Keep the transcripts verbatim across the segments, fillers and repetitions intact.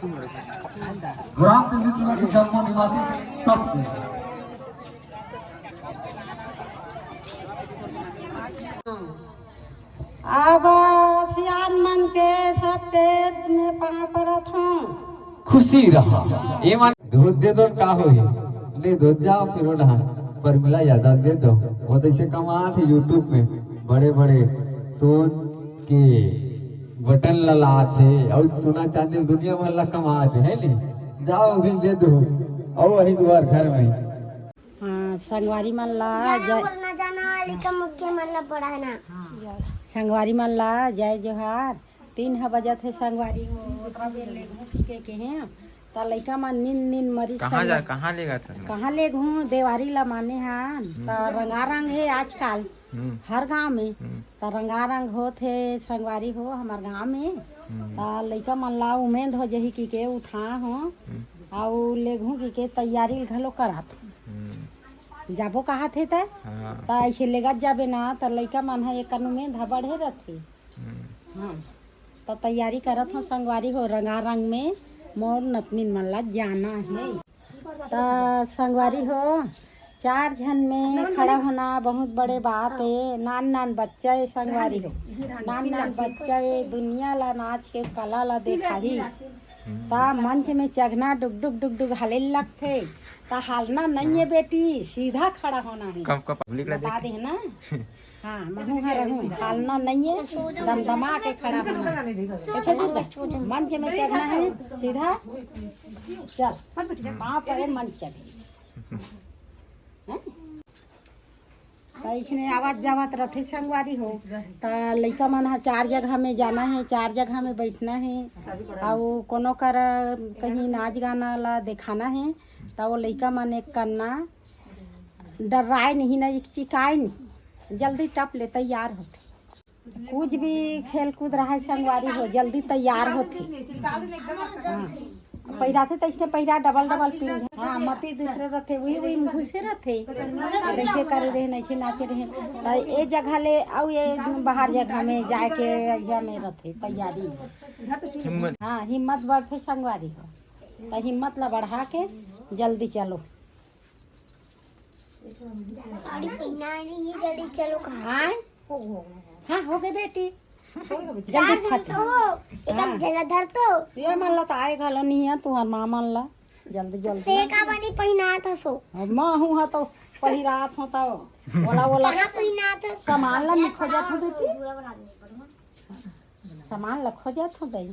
ग्राम समिति के जम्मो निवासी सबके। अब सियान मन के सबके में पाँव परत हूँ। खुशी रहा। ये मन धोत दे दो, का होही? ले धोत जाओ, फिर वो नहा। परमिला यादव दे दो, वो तो इसे कमात हे YouTube में, बड़े बड़े सोन के बटन ला लात हे, अउ सोना चांदी दुनिया भर ला कमात हे, है नी? जाओ, भी दे दो, अउ वही दुआर घर में। हाँ, संगवारी मन ला जाना जय। बोलना जाना, लइका मुखिया मन ला पढ़ाना। हाँ। संगवारी मन ला जय जोहार। तीन ह बजत हे संगवारी हो, ओतरा बेर ले घूम के, के हे। त लइका मन नींद, नींद मरिस कहाँ जा, संगवारी। कहाँ ले गा था? कहाँ ले घूम, देवारी ला माने हन। त हम्म। रंगारंग हे आजकल हम्म। हर गांव में। हम्म। त रंगारंग होत हे संगवारी हो हमर गांव में। हम्म। त लइका मन ला उमेद हो जही कि के उठा हो। हम्म। अउ लेगहूँ कि के तैयारी घलो करत। हम्म। जाबो कहत हे त। हाँ। त ऐसे लेगत जाबे ना, त लइका मन ह एक उमेद ह बढ़े रथे। हम्म। हाँ। त तैयारी करत हो संगवारी हो, रंगारंग में मोर नतनीन मन ला जाना हे। त संगवारी हो, चार झन में खड़ा होना बहुत बड़े बात हे। नान नान बच्चा हे संगवारी हो, नान नान बच्चा हे, दुनिया ला नाच के कला ला देखाही। त मंच में चघना डुग डुग डुग डुग हाले लगथे। त हालना नइ हे बेटी, सीधा खड़ा होना हे। कब, कब पब्लिक ला बता देख। दे ना। हाँ, महू ह रहूँ, हालना नइ हे, दमदमा के खड़ा होना। अच्छा, दूर जा। मंच में चढ़ना हे, सीधा चल, पाँव परे मंच चढ़े। हैं? त इसने आवत जावत रथे संगवारी हो, त लइका मन ह चार जगह में जाना हे, चार जगह में बैठना हे, अउ कोनो कर कहीं नाच गाना ला देखाना हे, त वो लइका मन एक करना डर्राय नहीं ना, चिकाय नहीं, जल्दी टप ले तैयार होथे। कुछ भी खेल कूद रहा है संगवारी हो, जल्दी तैयार होथे। हाँ। पहिराथे त इसने पहिरा डबल डबल पिंध। हाँ, मती दूसरे रथे, वही वही में घुसे रथे। जैसे करे रहे, ऐसे नाचे रहे। त ए जगह ले अउ ए बाहर जगह में जाए के अइया में रथे तैयारी। हिम्मत। हाँ, हिम्मत बढ़थे संगवारी हो। त हिम्मत ला बढ़ा के जल्दी चलो। साड़ी पहिना नहीं है, जल्दी चलो कहाँ? आय? हाँ, हो गए बेटी। जल्दी चार जन फट। तो हो, एक हाँ। जन धर तो। ये मन ला त आए घलो नहीं है, तुहार माँ मन ला। जल्दी, जल्दी। ते का बनी पहिना था सो? अब माँ हूँ हा तो पहिरात हो तो। ओला, ओला। कहाँ पहिना था? सामान ला नहीं खोजत हो बेटी। सामान ला खोजत हो दाई।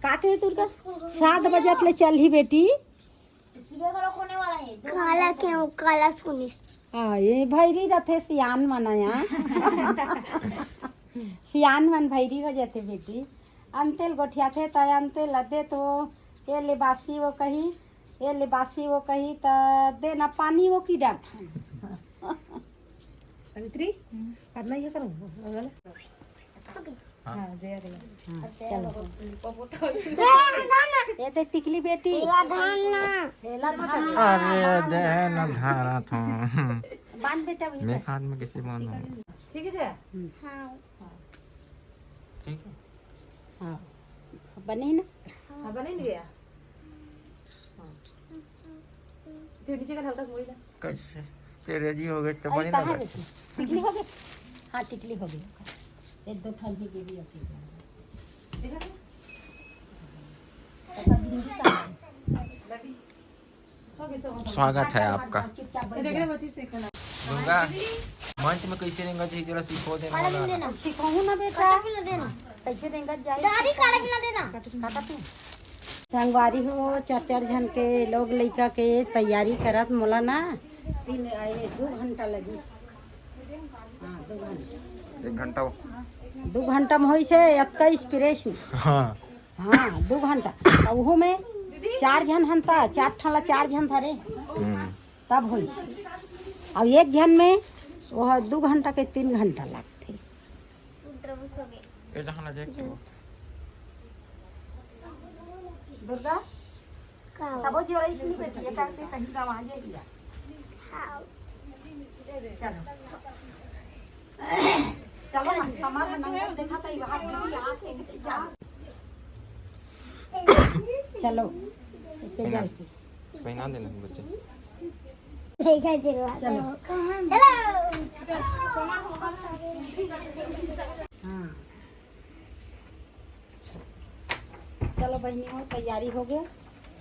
का कहे दुर्गा? सात बजत ले चलही बेटी। काला क्यों? काला सुनिस। हाँ, ये भैरी रथे सियान मन या। सियान मन भैरी हो जाथे बेटी। अंतेल गोठियाथे त अंतेल दे तो, ये ले बासी वो कही, ये ले बासी वो कही त दे ना पानी वो की डर। सावित्री, करना ये करो। हाँ। हाँ, जय जय। हाँ, चलो। ये तो टिकली बेटी। एला धान ना। एला धान ना। अरे, दे ना धारा था। बांध बेटा, वही मैं पर। हाथ में किसी बांध हूँ। ठीक है सर? हम्म। हाँ। ठीक है। हाँ। बने ना? हाँ, बने नहीं गया। हाँ। फिर नीचे का हल्का सा मुड़ी ला। कैसे? तेरे जी हो गए तो अरे, बने ना कहाँ बैठे। गई? टिकली हो गई? हाँ, टिकली हो गई। एक दो ठन ही गिरी होती है। देखा तो? तो कब गिरी का? लगी। स्वागत है आपका। चुपचाप बैठ जा। दुर्गा, मंच में कैसे रेंगत हे, जरा सिखो देना काढ़ा वाला। पी लेना। सिखोहू ना बेटा। काढ़ा पी लेना। कैसे रेंगत जाए? दादी, काढ़ा पी लेना। काढ़ा पी। संगवारी हो, चार चार झन के लोग लइका के तैयारी करत मोला ना तीन, ए, दू घंटा लगी। हाँ, दू घंटा। एक घंटा हो। दू घंटा में होइस हे अतका inspiration। हाँ। हाँ, दू घंटा। अउ उहू में चार झन हन त, चार ठन ला चार झन धरे। हम्म। तब होइस। अउ एक झन में वो दू घंटा के तीन घंटा लागथे। ये जहाँ ना देख के वो। दुर्गा, का? सबो जी रईस नहीं बेटी, ये करके कहीं गवा जे दिया। हाँ। चलो। चलो ना, समर नंगत देखा त ई बाहर दीदी आ के जा। चलो, इतने पहना, जल्दी। पहना देना बच्चे। चलो। हाँ। चलो बहिनी हो, तैयारी हो गया,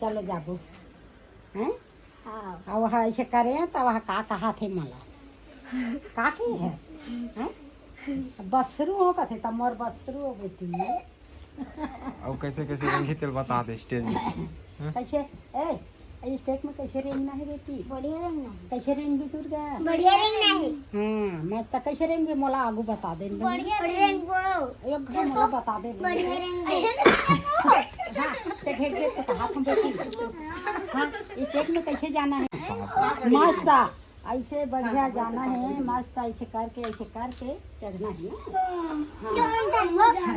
चलो जाबो। हैं? हाँ। अब वहाँ ऐसे करे हैं, तो वहाँ का कहा थे मला? का के है? हैं? बसरू हो कथे, त मोर बसरू हो बेटी। अब कैसे कैसे रेंगी तेल बता दे स्टेज में। कैसे? ए, स्टेज में कैसे रेंगना है बेटी? बढ़िया रेंगना है। कैसे रेंगी दुर्गा? बढ़िया रेंगना है। हाँ, मस्त। कैसे रेंगी, मोला आगू बता दे। बढ़िया रेंगबो। एक घंटा मोला बता दे। बढ़िया रेंगबो। हाँ, तो घेर घेर के कहा तुम बेटी। हाँ, स्टेज में कैसे जाना है? मस्त। ऐसे बढ़िया जाना है, मस्त ऐसे करके, ऐसे करके चढ़ना है ना।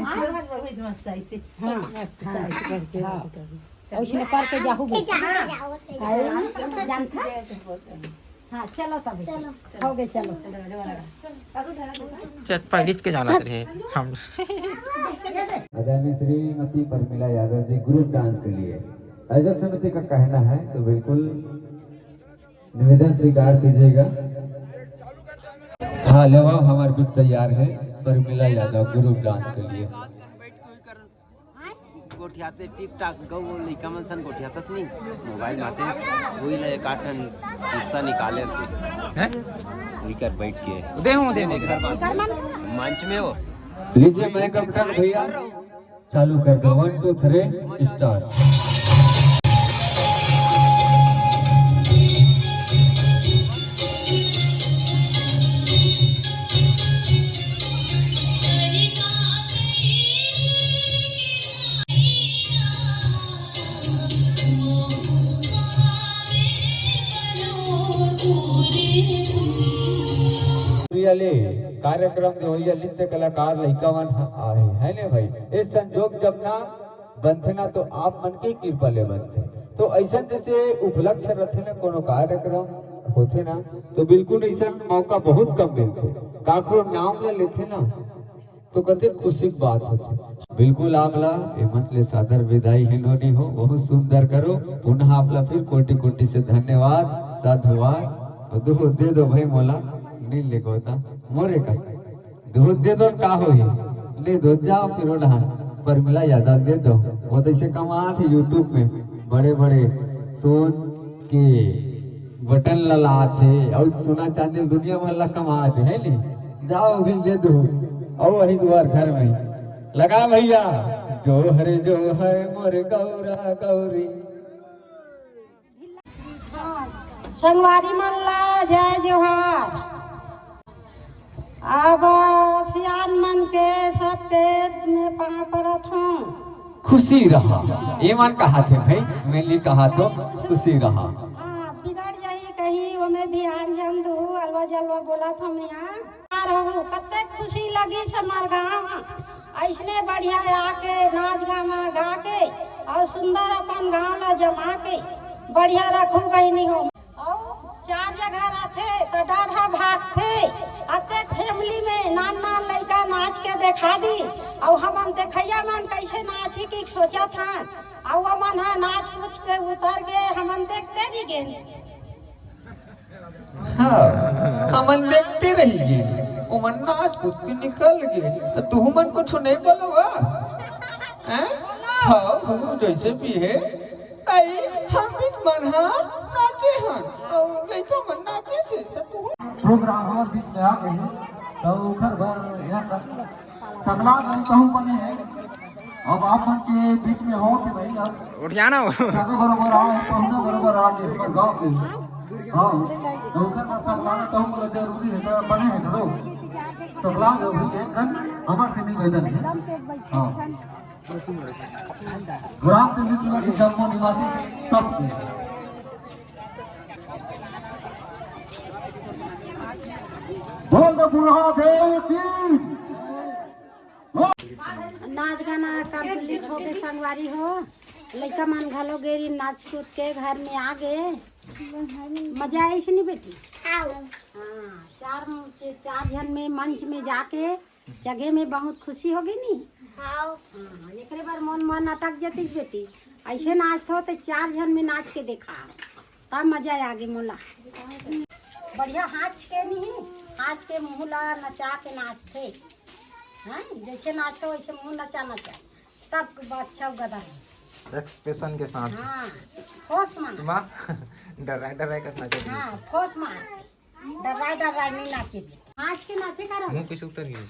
हाँ। बहुत, बहुत मस्त ऐसे। हाँ, मस्त हाँ, ऐसे करके। हाँ। ऐसे करके जाहू बेटा। हाँ। अरे, जानता? हाँ, चलो तब। चलो। हो गए, चलो। चल, पहली के जाना रहे हम। आदरणीय श्रीमती परमिला यादव जी ग्रुप डांस के लिए आयोजक समिति का कहना है तो बिल्कुल निवेदन स्वीकार कीजिएगा। हाँ, लेवा हमारे बीच तैयार है परमिला यादव ग्रुप डांस के लिए। गोठियाते टिक टाक गौ वो लइका मन सन गोठियातस नहीं, मोबाइल माते वही ले एक आठ ठन हिस्सा निकाले थे। हैं? वही कर बैठ के दे हूँ, दे हूँ। घर बात मंच में हो। लीजिए माइक अप कर भैया। चालू कर दो, वन टू थ्री, स्टार्ट। कार्यक्रम देवैया नृत्य कलाकार लइका मन ह-, आहे, है ने भाई? ए संजोग जब ना बनथे ना तो आप मन के कृपा ले बनथे। तो ऐसन जैसे उपलक्ष्य रथे ना, कोनो कार्यक्रम होथे ना, तो बिल्कुल ऐसन मौका बहुत कम मिलथे। काकरो नाम ले लेथे ना, तो कते खुशी के बात होथे। बिल्कुल आप ला ए मंच ले सादर विदाई हे नोनी हो, बहुत सुंदर करो। पुनः आप ला फिर कोटि कोटि से धन्यवाद, साधुवाद। और दो दे दो भाई मोला, नहीं लेगो ता मोरे का। दूध दे दो, का होही? ले दो, जाओ फिर ओढ़ा। परमिला यादव दे दो। वो तो इसे कमात हे YouTube में, बड़े-बड़े सोन के बटन ललात हे, अउ सोना चांदी दुनिया भर ला कमात हे, है नी? जाओ, भी दे दो। अउ वही दुआर घर में लगा भैया, जोहर जोहर मोर गौरा गौरी। संगवारी मन ला जय जोहार। अब सियान मन के सबके मैं पाँव परत हूँ। खुशी रहा, ये मन कहा थे भाई, मैं नहीं कहा तो खुशी रहा। हाँ, बिगड़ जाही कहीं, ओमे ध्यान जन दू, अलवा जलवा बोलत हूँ मैं यहाँ। यार हो, कते खुशी लगिस हमर गाँव म। अइसने बढ़िया आके नाच गाना गा के अउ सुंदर अपन गाँव ला जमा के बढ़िया रखू बहिनी हो। अउ चार जगह रथे त डर ह भागथे। अतेक family में नान नान लइका नाच के देखा दी, अउ हमन देखइया मन कइसे नाची कि सोचत हन, अउ ओमन ह नाच कूच के उतर गे, हमन देखते रहि गेन। हाँ, हमन देखते रहि गेन, ओमन नाच कूद के निकल गे, त तुहू मन कुछु नहीं बोलवा? हैं? हाँ, हो, जैसे भी हे, अई, हम भी मन हा नाचे हन, अउ लइका मन नाचे से, त तुहू। प्रोग्राम हमर बीच में आ गए हैं, तो ओकर बर यह कर, सकला गई कहूँ बने हैं। अब आप मन के बीच में हो कि भाई, अब उठिया ना हो। काका बरोबर आ, पहुना बरोबर आ, इस पर गाँव के। हाँ, तो ओकर बर सकलाना कहूँ बोले जरूरी है, तो बने हैं करो। सकला जो भी है, कन हमार से निवेदन है। हाँ। ग्राम से निकला कि जम्मू निवासी सबके। बोल दो बुढ़ा देव की। नाच गाना complete होके संगवारी हो, लइका मन घलो गेरी नाच कूद के घर में आ गे। मजा आइस नी बेटी? हाँ, चार के चार झन में मंच में जाके जगह में बहुत खुशी होगे नी। हाँ, एकरे बर मोर मन अटक जतिस बेटी। ऐसे नाचथो तो चार झन में नाच के देखा, तब मजा आगे मोला। बढ़िया हाथ के नहीं, हाथ के मुंह ला नचा के नाचथे। हाँ, जैसे नाचथो वैसे मुंह नचा नचा, तब अच्छा गदा है। एक्सप्रेशन के साथ। हाँ, होश मा। माँ, डराए डराए कस नाचे। हाँ, होश मा। डराए डराए नहीं नाचे बेटी। आज के नाचे करो। मुंह कैसे उतर गई?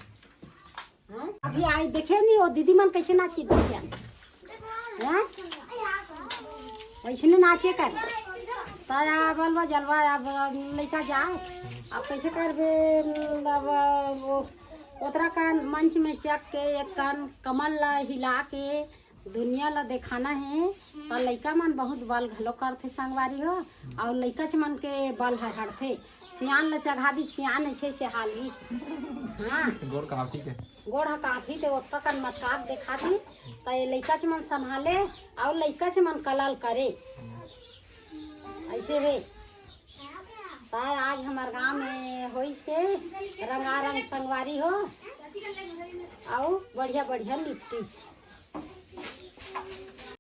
हाँ? अभी आई देखे नहीं वो दीदी मन कैसे नाचे बच्चा। हाँ? वैसने नाचे कर। तारा बलवा जलवा अब लइका जा। अब कैसे करबे? अब वो उत्तराखंड मंच में चक के एक कन कमल ला हिला के दुनिया ला देखाना हे। त लइका मन बहुत बल घलो करथे संगवारी हो। और लइका मन के बल ह हरथे। सियान ला चघा दी, सियान ऐसे से हाली। हाँ, गोड़ काफी के। गोड़ ह काफी ते ओतका कन मटकाक देखा दी। त ये लइका मन संभाले और लइका मन कलल करे। ऐसे हे। त आज हमार गांव में होइसे रंगारंग संगवारी हो। और बढ़िया बढ़िया निपटिस।